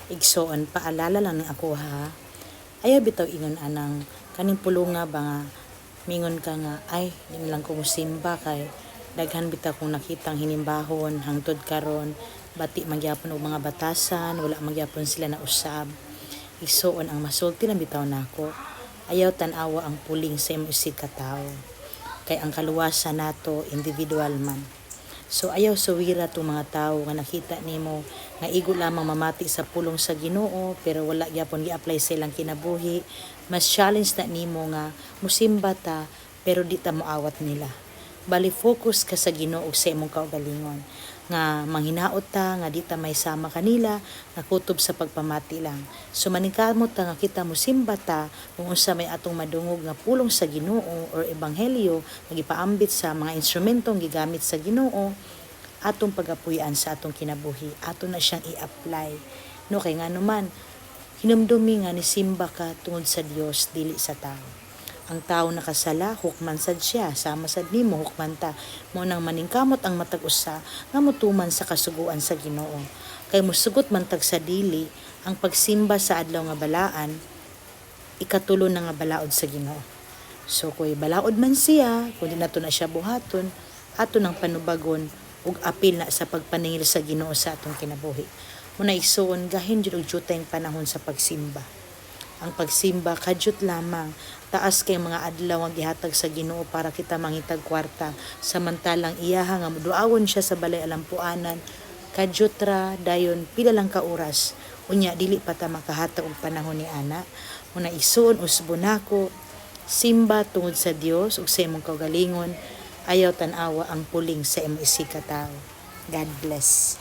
Igsoon, paalala lang ni ako ha. Ayaw bitaw ingon anang kaning pulunga ba nga mingon ka nga, "Ay, di na lang ko mosimba kay daghan bitaw kong nakitang hinimbahon hangtod karon bati man gyapon og mga batasan, wala man gyapon sila na usab." Igsoon, ang masulti lang bitaw nako, ayaw tan-awa ang puling sa imong isig ka tawo. Kay ang kaluwasan nato individual man. So ayaw suwira tong mga tawo nga nakita nimo nga igo lamang mamati sa pulong sa Ginoo pero wala gyapon gi-apply sa ilang kinabuhi. Mas challenge na nimo nga musimba ta pero di ta moawat nila. Bali focus ka sa Ginoo ug sa imong kaugalingon. Nga manghinaot ta nga di ta may sama kanila nga kutob sa pagpamati lang. So maningkamot ta nga kita mosimba ta kung unsa may atong madungog nga pulong sa Ginoo or ebanghelyo nga gipaambit sa mga instrumentong gigamit sa Ginoo, atong pagapuy-an sa atong kinabuhi. Ato na siyang i-apply. No, kay ngano man, hinumdumi nga nisimba ka tungod sa Dios, dili sa tao. Ang tao nakasala, hukman sad siya, sama sad nimo, hukman ta. Mao nang maningkamot ang matag usa nga motuman sa kasuguan sa Ginoo. Kay musugot man tag sa dili, ang pagsimba sa adlaw nga balaan, ikatulo na nga balaod sa Ginoo. So kuy balaod man siya, kung di nato na siya buhaton, ato nang panubagon ug apil na sa pagpaningil sa Ginoo sa atong kinabuhi. Muna igsuon, gahin jud og jutay panahon sa pagsimba. Ang pagsimba kadyot lamang, taas kay mga adlaw nga gihatag sa Ginoo para kita mangitag kwarta, samantalang iyaha nga moduawon siya sa balay alampuanan, kadyot ra, dayon pila lang ka oras, unya dili pa ta makahatag og panahon ni ana. Muna igsuon, usbo nako, simba tungod sa Dios ug sa imong kaugalingon, ayaw tan-awa ang puling sa imong isig ka tawo. God bless.